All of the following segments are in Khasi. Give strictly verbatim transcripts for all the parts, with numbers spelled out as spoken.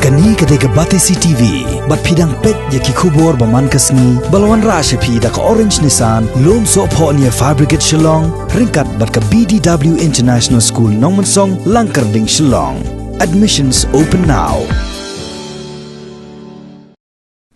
Kane ka dei ka Batesi T V, bad phi dang peit ïa ki khubor ba man ka sngi, ba la wanrah sha phi da ka Orange Nissan, Lumsohphoh near Fire Brigade Shillong, ryngkat bad ka B D W International School Nongmensong, Langkyrding, Shillong. Admissions open now.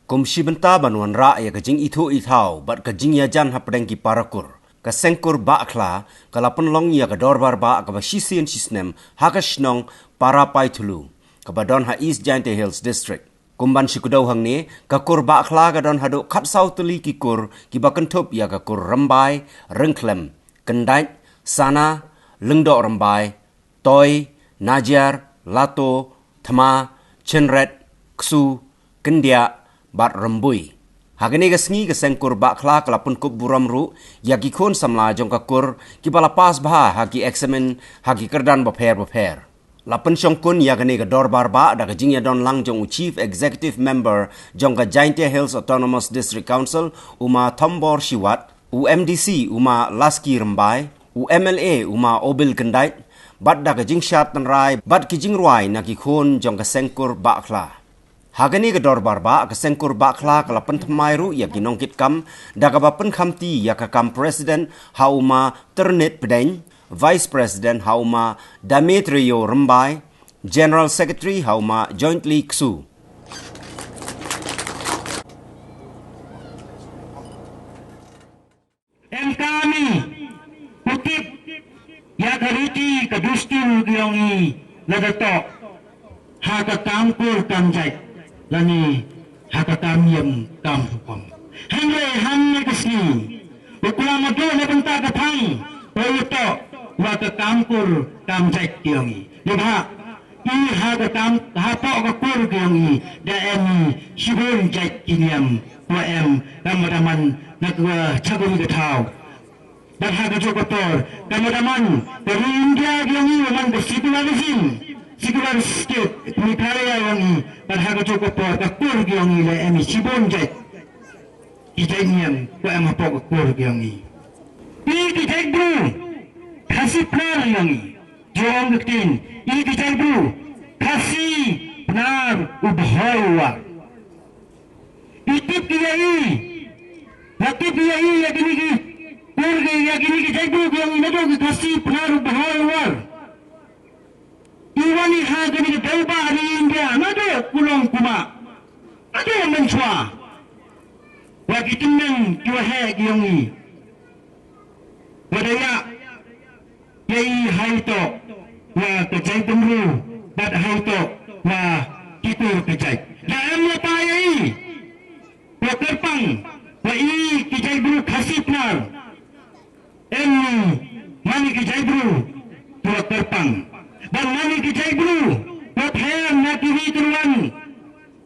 Kum shi bynta ban wanrah ïa ka jingithuh ithaw bad ka jingïajan hapdeng ki para kur, ka Seng Kur Bahkhla ka la pynlong ïa ka dorbar bah kaba shisien shisnem ha ka shnong Parapaithulu, kaba don ha East Jaintia Hills District. Kum ban shu kdew hangne, ka Kur Bahkhla ka don haduh khatsaw tylli ki kur kiba kynthup ïa ka Kur Rymbai, Ryngkhlem, Kyndait, Sana, Lyngdoh Rymbai, Toi, Najiar, Lato, Thma, Chynret, Ksu, Kyndiah, bad Rymbui. Ha kane ka sngi ka Seng Kur Bahkhla ka la pynkup burom ruh ïa ki khun samla jong ka kur kiba la pass bha ha ki eksamin ha ki kyrdan bapher bapher. La pynshongkun ïa kane ka dorbar bah da ka jingïadon lang jong u Chief Executive Member jong ka Jaintia Hills Autonomous District Council, u Ma Thombor Shiwat, u M D C u Ma Laski Rymbai, u M L A u Ma Obil Kyndait, bad da ka jingshad tynrai bad ki jingrwai na ki khun jong ka Seng Kur Bahkhla. Ha kane ka dorbar bah, ka Seng Kur Bahkhla ka la pynthymmai ruh ïa ki nongkitkam da kaba pynkhamti ïa ka kam President ha u Ma Tyrnit Pdeng, Vice President ha u Ma Demetrio Rymbai, General Secretary ha u Ma Jointly Ksu. Em kane, u tip ïa ka riti ka dustur ka jong i, lada toh ha ka kam kur kam jait lane ha ka kam niam kam hukum. Hynrei hangne ka sngi u klam haduh na bynta ka thaiñ, u ïa toh wa ka kam kur kam jait ka jong i. Ïa ba i ha ka kam, hapoh ka kur ka jong i da em i shibun jait ki niam, wa em, kam da man na ka, cha kawei ka thaw. Bad ha kajuh ka por, kam da man ka ri India ka jong i, wa man ka secularism, secular state Meghalaya ka jong i. Bad ha kajuh ka por ka kur ka jong i la em i shibun jait ki jait niam, wa em hapoh ka kur ka jong i. I ki jait bru Khasi Pnar ka jong i, jong ka ktien, i ki jait bru Khasi Pnar u Bhoi u War. I tip ki ïa i, la tip ki ïa i, ïa kine ki kur ki, ïa kine ki jait bru ki jong i naduh ki Khasi Pnar u Bhoi u War. I wan i ha kane ka dewbah ri India naduh kulong kumah, naduh mynshuwa. Wa ki tymmen ki waheh ki jong i, wa da ïa ïa i ha i toh wa ka jaitbynriew bad ha i toh wa ki kur ki jait. Da em lata ïa i wa kyrpang wa i ki jaitbru Khasi Pnar, em i mane ki jaitbru wa kyrpang, bad mane ki jaitbru wa pher na kiwei ki ruwan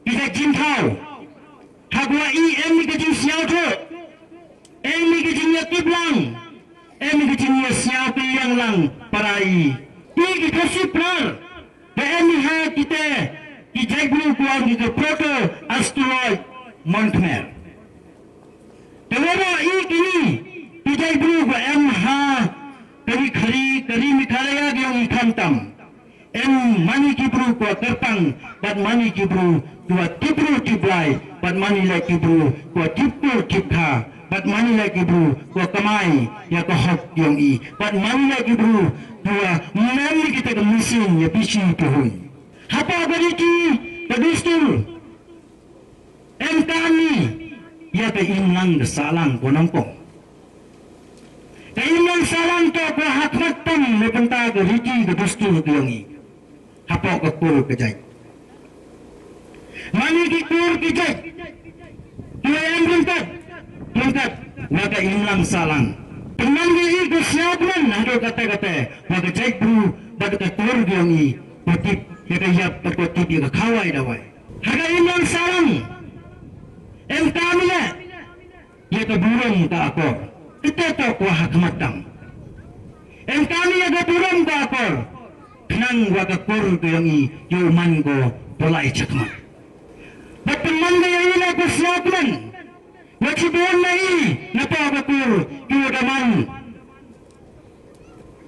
ki jait jingthaw. Ha kaba i em i ka jingsngewthuh, em i ka jingïatip lang, em i ka jingïasngew kylliang lang para i. I ki Khasi Pnar, ba em i ha kite ki jaitbru ki ong ki ka Proto-Australoid mon Khmer. Te waroh i kine ki jaitbru ba em ha ka ri, ka ri, ka ri Meghalaya ka jong i khamtam. Em mane ki bru kiwa kyrpang, bad mane ki bru kiwa tip bru tip Blai, bad mane leh ki bru kiwa tip kur tip kha, bad mane leh ki bru kiwa kamai ïa ka hok yong i, bad mane leh ki bru kiwa mem ïa kita ka mynsiem ïa phi shi phi hun. Hapoh ka riti ka dustur, em kane ïa ka imlang ka sahlang ko nongpong. Ka imlang sahlang to ka ha khmat tam na bynta ka riti ka dustur ka yong i. Hapoh ka kur ka jait. Mane ki kur ki jait, ki em ryngkat, ryngkat wa ka imlang sahlang. Pynman ka i ka sngewkmen haduh katta katta wa ka jait bru bad ka kur ka yong i, ko tip ïa ka ïap bad ko tip ïa ka khawai dawai. Ha ka imlang sahlang, em kane ïa ka burom ka akor. Kita to ko ha khmat tam. Em kane ïa ka burom ka akor, khnang wa ka kur ka yong i ïoh man ko pulai chakma. Bad pynman ka ïa i la ko sngewkmen, wa chibun na i na pa ka kur, ki wa daman,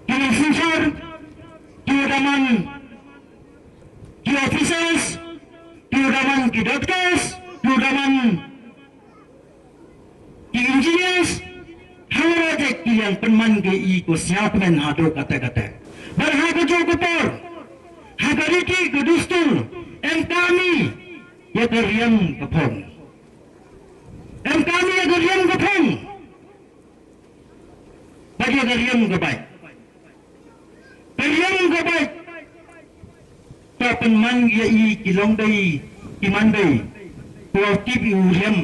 ki wa synshar, ki wa daman, ki officers, Ki da man ki doctors, ki da man ki engineers, hangno jait ki liang pynman ki i ko sngewthuh haduh kata kata. Bad ha kajuh ka por, ha ka riti ka dustur, em kam ïa ka riam ka phong. Em kam ïa ka riam ka phong. Bad ïa ka riam ka bait. Ka riam ka bait. Ka pynman ïa i ki longdei ki mandei. Ko tip i u riam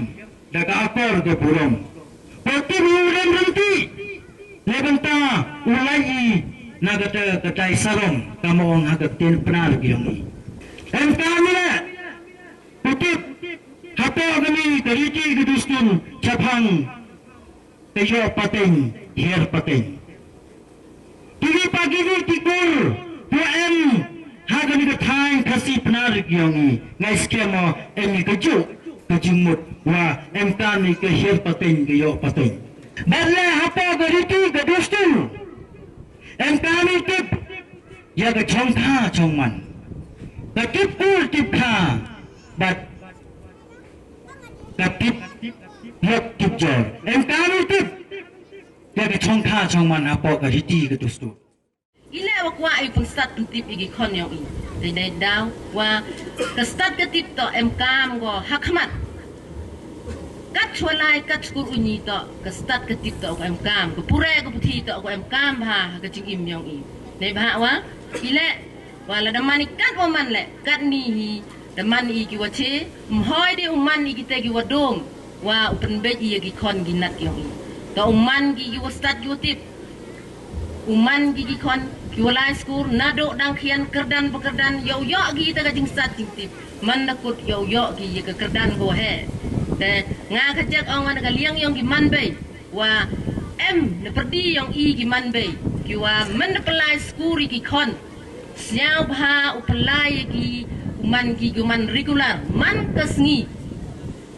da ka akor ka burom. Ko tip i u riam rynti. Leh bynta u lai i na kata ka dai sarong, ka ma ong ha ka ktien Pnar ki ong i. Em kam ïa. Ko tip hapoh kane ka riti ka dustur shaphang ka ïoh pateng, hiar pateng. Kine pa kine ki kur, ko em, ha kane ka thaiñ Khasi Pnar ki ong i, ngai skhem mo em i ka juk, ka jingmut, wa em kam i ka hiar pateng, ka ïoh pateng. Bad leh hapoh ka riti ka dustur, em kam i tip ïa ka chong kha chong man. Ka tip kur tip kha, bad ka tip lok tip jor. Em kam i tip ïa ka chong kha chong man hapoh ka riti ka dustur. I leh wa kwah i pynstad pyntip ïa ki khon ïong i. Dei dei daw wa ka stad ka tip to em kam ko ha khmat. Kat shuwa lai kat skur u nyi to ka stad ka tip to ko em kam. Ka pure ka puthi to ko em kam bha ha ka jingim ïong i. Dei bha wa i leh wa lada man i kat wa man leh, kat ni hi da man i ki wa che, mhoi de u man i kita ki wa dom, wa u pynbeit i ïa ki khon ki nat ïong i. To u man ki ki wa stad ki wa tip. U man ki ki khon ki wa lai skur, naduh dang khian kyrdan ba kyrdan, ïoh ïoh ki ta ka jingstad jingtip. Man na kut ïoh ïoh ki ïa ka kyrdan ko he. Te nga ka jak ong na ka liang ïong ki man bei. Wa em na pyrdi ïong i ki man bei. Ki wa man na pynlai skur i ki khon. Sñiaw bha u pynlai ïa ki u man ki u man regular man ka sngi.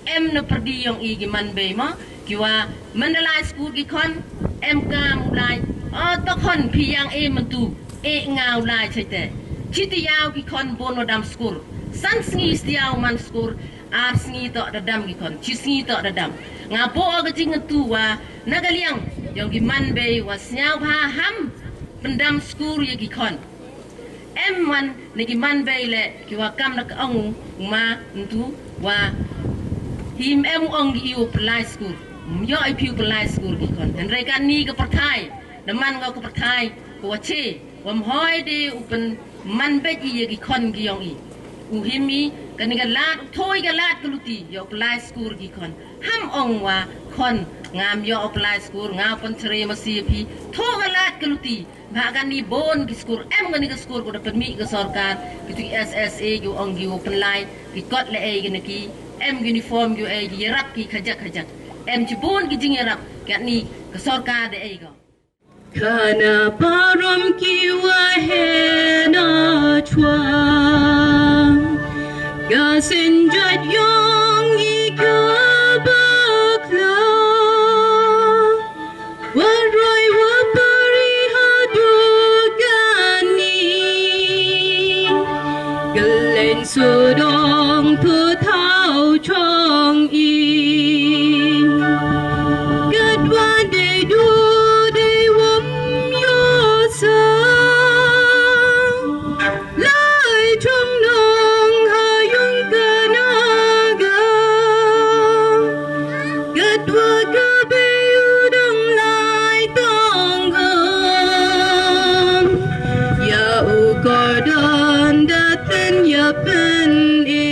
Em na pyrdi ïong i ki man bei mo ki wa man da lai skur ki khon em kam u lai. O to khon phi ïang e myntu e nga u lai chaite. Chi ti ïaw ki khon bon wa dam skur. San sngi sti ïaw man skur. Ar sngi to da dam ki khon, chi sngi to da dam. Nga po ka jing tu wa na ka liang ïong ki man bei wa sñiaw bha ham pyndam skur ïa ki khon. Em wan na ki man bei leh ki wa kam na ka ong u ma ntu wa him em ong ki u pynlai skur. Ïoh i phi u pynlai skur ki khon. Hynrei kan ni ka pyrthai, da man nga ka pyrthai ko wa che. Wam hoi de u pynman beit i ïa ki khon ki ïong i. U him i kani ka lad u thoi ka lad ka luti ïa u pynlai skur ki khon. Ham ong wa khon ngam ïa u pynlai skur nga pynchre masi ïa phi. Tho ka lad ka luti. Bha kani bon ki skur em kani ka skur ko da pynmih ka sorkar. Ki tu S S A ki ong ki u pynlai ki kot le ei kani ki em uniform ki ei ki ïarap ki khajak khajak. Em chi bon ki jing ïarap kani ka sorkar de ei ko. Kana parom ki wa hena chwa. Ka senjat yong i ka bakla. Wa roi wa pari ha dukani. Glen sodong pu thau chong i. Kat wa dei du dei wam yo sa. Lai chong nong ha yung ka na ga. Kat wa ka bei u dang lai tong gam. Ya u kordon da ten ya pen im.